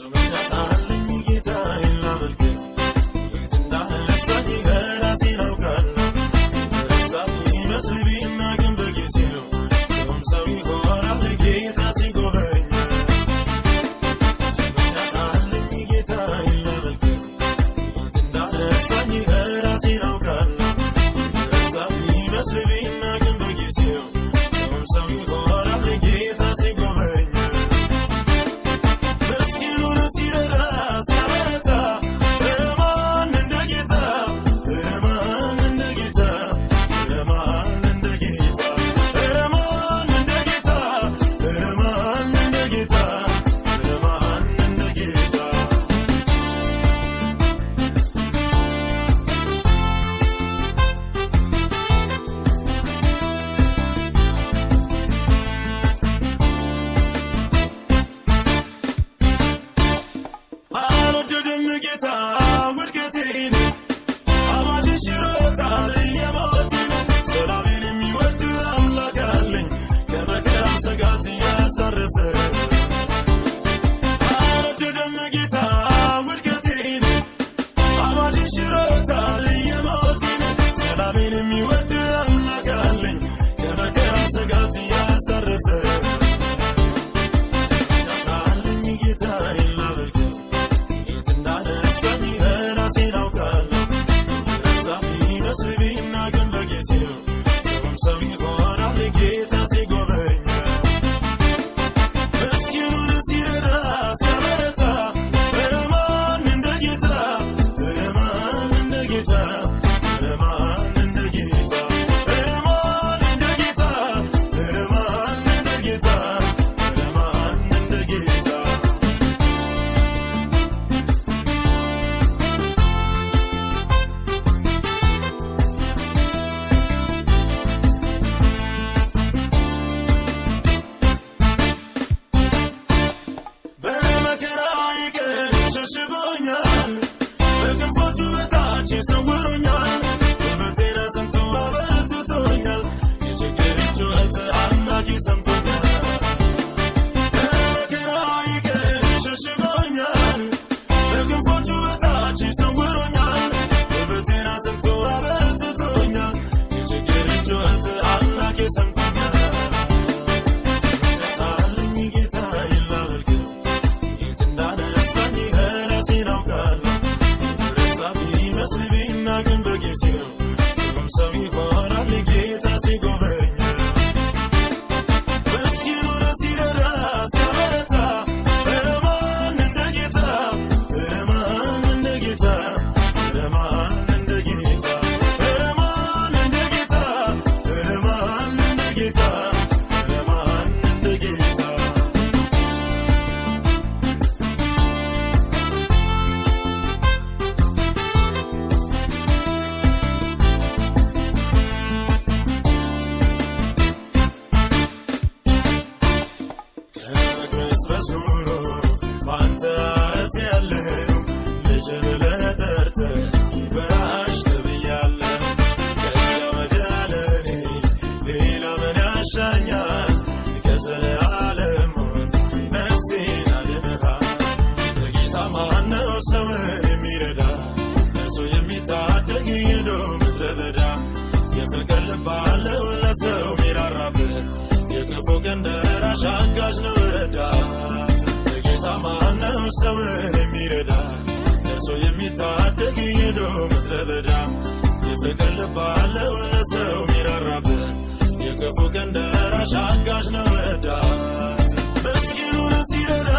ብዙ ምክንያት አለኝ ጌታዬን ላመልክ፣ የት እንዳነሳኝ ራሴን አውቃለሁ። የተረሳ ቢመስል ቢናቅም በጊዜው ሰውም ሰው ይሆናል ጌታ ሲጎበኝ። ብዙ ምክንያት አለኝ ጌታዬን ላመልክ፣ የት እንዳነሳኝ ራሴን አውቃለሁ። የተረሳ ቢመስል ቢናቅም በጊዜው ሰውም ሰው ይሆናል ጌታ ሲጎበኝ። ምስኪኑን ሲረዳ ሲያበረታ፣ ኧረ ማን እንደ ጌታ፣ ኧረ ማን እንደ ጌታ፣ ኧረ ማን እንደ ጌታ፣ ኧረ ማን እንደ ጌታ፣ ኧረ ማን እንደ ጌታ፣ ኧረ ማን እንደ ጌታ። አልወደደም ጌታ ውድቀቴን፣ አዋጅን ሽሮታል የሞቴን። ሰላሜን የሚወድ አምላክ አለኝ፣ ከመከራ ስጋት ያሳረፈ። አልወደደም ጌታ ውድቀቴን፣ አዋጅን ሽሮታል የሞቴን። ሰላሜን የሚወድ አምላክ አለኝ፣ ከመከራ ስጋት ያሳረፈ። አለኝ ጌታዬን ላመልከው፣ የት እንዳነሳኝ ራሴን አውቃለሁ። የተረሳ ቢመስል ቢናቅም በጊዜው ሰውም ሰው ይሆናል ጌታ ሲጎበኝ። ምስኪኑን ሲረዳ ሲያበረታ፣ ኧረ ማን እንደ ጌታ፣ ኧረ ማን እንደ ጌታ፣ ኧረ ማን እንደ ጌታ፣ ኧረ ማን እንደ ጌታ፣ ኧረ ማን እንደ ጌታ፣ ኧረ ማን እንደ ጌታ። በመከራዬ ቀን ሸሽጎኛል፣ በክንፎቹ በታች ሰውሮኛል። ጉልበቴን አጽንቶ አበርትቶኛል፣ የችግሬን ጩኸት አምላኬ ሰምቶኛል። በመከራዬ ቀን ሸሽጎኛል፣ በክንፎቹ በታች ሰውሮኛል። ጉልበቴን አጽንቶ አበርትቶኛል፣ የችግሬን ጩኸት አምላኬ ሰምቶኛል። አለኝ ጌታዬን ላመልከው፣ የት እንዳነሳኝ ራሴን አውቃለሁ። የተረሳ ቢመስል ቢናቅም በጊዜው ሰውም ሰው ይሆናል ጌታ ሲጎበኝ። ምስኪኑን ሲረዳ ሲያበረታ፣ ኧረ ማን እንደ ጌታ፣ ኧረ ማን እንደ ጌታ፣ ኧረ ማን እንደ ጌታ፣ ኧረ ማን እንደ ጌታ፣ ኧረ ማን እንደ ጌታ፣ ኧረ ማን እንደ ጌታ። ከመቅበዝበዝ ኑሮ በአንተ አርፌአለሁ፣ ልጅ ብለህ ጠርተህ ወራሽ ተብያለሁ። ከዚያ ወዲያ ለእኔ ሌላ ምን ያሻኛል? ከዘለዓለም ሞት ነፍሴን አድነሃል። በጌታ ማነው ሰውን የሚረዳ? እርሱ የሚታደግ ሄዶ ምድረ በዳ። የፍቅር ልብ አለው ለሰው ሚራራበት፣ የክፉ ቀን ደራሽ አጋዥ ነው ረዳት። በጌታ ማነው ሰውን የሚረዳ? እርሱ የሚታደግ ሄዶ ምድረ በዳ። የፍቅር ልብ አለው ለሰው ሚራራበት፣ የክፉ ቀን ደራሽ አጋዥ ነው ረዳት። ምስኪኑን ሲረዳ